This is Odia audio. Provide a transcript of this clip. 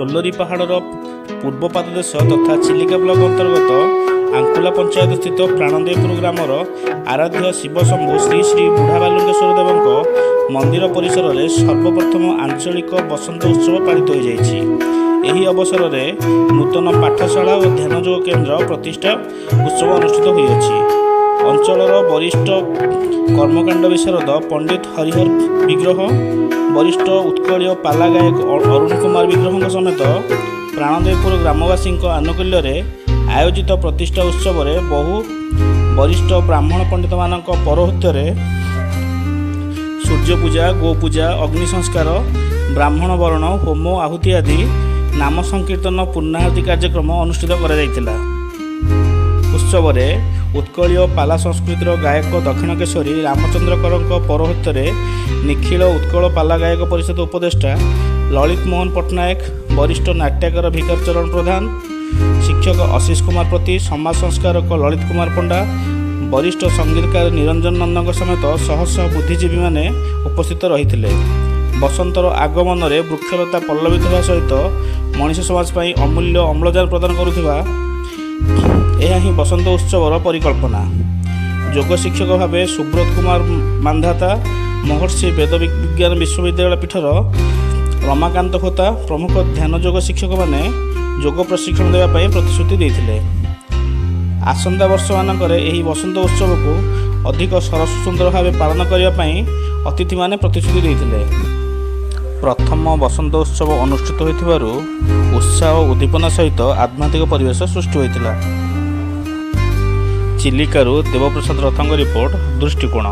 ଫୁଲରୀ ପାହାଡ଼ର ପୂର୍ବ ପାଦଦେଶ ତଥା ଚିଲିକା ବ୍ଲକ ଅନ୍ତର୍ଗତ ଆଙ୍କୁଲା ପଞ୍ଚାୟତ ସ୍ଥିତ ପ୍ରାଣଦେବପୁର ଗ୍ରାମର ଆରାଧ୍ୟ ଶିବଶମ୍ଭୁ ଶ୍ରୀ ଶ୍ରୀ ବୁଢ଼ା ବାଲୁଙ୍କେଶ୍ୱର ଦେବଙ୍କ ମନ୍ଦିର ପରିସରରେ ସର୍ବପ୍ରଥମ ଆଞ୍ଚଳିକ ବସନ୍ତ ଉତ୍ସବ ପାଳିତ ହୋଇଯାଇଛି। ଏହି ଅବସରରେ ନୂତନ ପାଠଶାଳା ଓ ଧ୍ୟାନଯୋଗ କେନ୍ଦ୍ର ପ୍ରତିଷ୍ଠା ଉତ୍ସବ ଅନୁଷ୍ଠିତ ହୋଇଅଛି। ଅଞ୍ଚଳର ବରିଷ୍ଠ କର୍ମକାଣ୍ଡ ବିଶାରଦ ପଣ୍ଡିତ ହରିହର ବିଗ୍ରହ, ବରିଷ୍ଠ ଉତ୍କଳୀୟ ପାଲା ଗାୟକ ଅରୁଣ କୁମାର ବିଗ୍ରହଙ୍କ ସମେତ ପ୍ରାଣଦେବପୁର ଗ୍ରାମବାସୀଙ୍କ ଆନୁକୂଲ୍ୟରେ ଆୟୋଜିତ ପ୍ରତିଷ୍ଠା ଉତ୍ସବରେ ବହୁ ବରିଷ୍ଠ ବ୍ରାହ୍ମଣ ପଣ୍ଡିତମାନଙ୍କ ପୌରୋହିତ୍ୟରେ ସୂର୍ଯ୍ୟ ପୂଜା, ଗୋପୂଜା, ଅଗ୍ନି ସଂସ୍କାର, ବ୍ରାହ୍ମଣ ବରଣ, ହୋମ ଆହୁତି ଆଦି ନାମ ସଂକୀର୍ତ୍ତନ, ପୂର୍ଣ୍ଣାହୁତି କାର୍ଯ୍ୟକ୍ରମ ଅନୁଷ୍ଠିତ କରାଯାଇଥିଲା। ଉତ୍ସବରେ ଉତ୍କଳୀୟ ପାଲା ସଂସ୍କୃତିର ଗାୟକ ଦକ୍ଷିଣ କେଶରୀ ରାମଚନ୍ଦ୍ର କରଙ୍କ ପୌରୋହିତ୍ୟରେ ନିଖିଳ ଉତ୍କଳ ପାଲା ଗାୟକ ପରିଷଦ ଉପଦେଷ୍ଟା ଲଳିତ ମୋହନ ପଟ୍ଟନାୟକ, ବରିଷ୍ଠ ନାଟ୍ୟକାର ଭିକାରୀ ଚରଣ ପ୍ରଧାନ, ଶିକ୍ଷକ ଅଶିଷ କୁମାର ପତି, ସମାଜ ସଂସ୍କାରକ ଲଳିତ କୁମାର ପଣ୍ଡା, ବରିଷ୍ଠ ସଙ୍ଗୀତକାର ନିରଞ୍ଜନ ନନ୍ଦଙ୍କ ସମେତ ଶହ ଶହ ବୁଦ୍ଧିଜୀବୀମାନେ ଉପସ୍ଥିତ ରହିଥିଲେ। ବସନ୍ତର ଆଗମନରେ ବୃକ୍ଷଲତା ପଲ୍ଲବିତ ହେବା ସହିତ ମଣିଷ ସମାଜ ପାଇଁ ଅମୂଲ୍ୟ ଅମ୍ଳଜାନ ପ୍ରଦାନ କରୁଥିବା, ଏହା ହିଁ ବସନ୍ତ ଉତ୍ସବର ପରିକଳ୍ପନା। ଯୋଗ ଶିକ୍ଷକ ଭାବେ ସୁବ୍ରତ କୁମାର ମାନ୍ଧାତା, ମହର୍ଷି ବେଦ ବିଜ୍ଞାନ ବିଶ୍ୱବିଦ୍ୟାଳୟ ପୀଠର ରମାକାନ୍ତ ହୋତା ପ୍ରମୁଖ ଧ୍ୟାନ ଯୋଗ ଶିକ୍ଷକମାନେ ଯୋଗ ପ୍ରଶିକ୍ଷଣ ଦେବା ପାଇଁ ପ୍ରତିଶ୍ରୁତି ଦେଇଥିଲେ। ଆସନ୍ତା ବର୍ଷମାନଙ୍କରେ ଏହି ବସନ୍ତ ଉତ୍ସବକୁ ଅଧିକ ସରସ ସୁନ୍ଦର ଭାବେ ପାଳନ କରିବା ପାଇଁ ଅତିଥିମାନେ ପ୍ରତିଶ୍ରୁତି ଦେଇଥିଲେ। ପ୍ରଥମ ବସନ୍ତ ଉତ୍ସବ ଅନୁଷ୍ଠିତ ହୋଇଥିବାରୁ ଉତ୍ସାହ ଓ ଉଦ୍ଦୀପନା ସହିତ ଆଧ୍ୟାତ୍ମିକ ପରିବେଶ ସୃଷ୍ଟି ହୋଇଥିଲା। ଚିଲିକାରୁ ଦେବପ୍ରସାଦ ରଥଙ୍କ ରିପୋର୍ଟ, ଦୃଷ୍ଟିକୋଣ।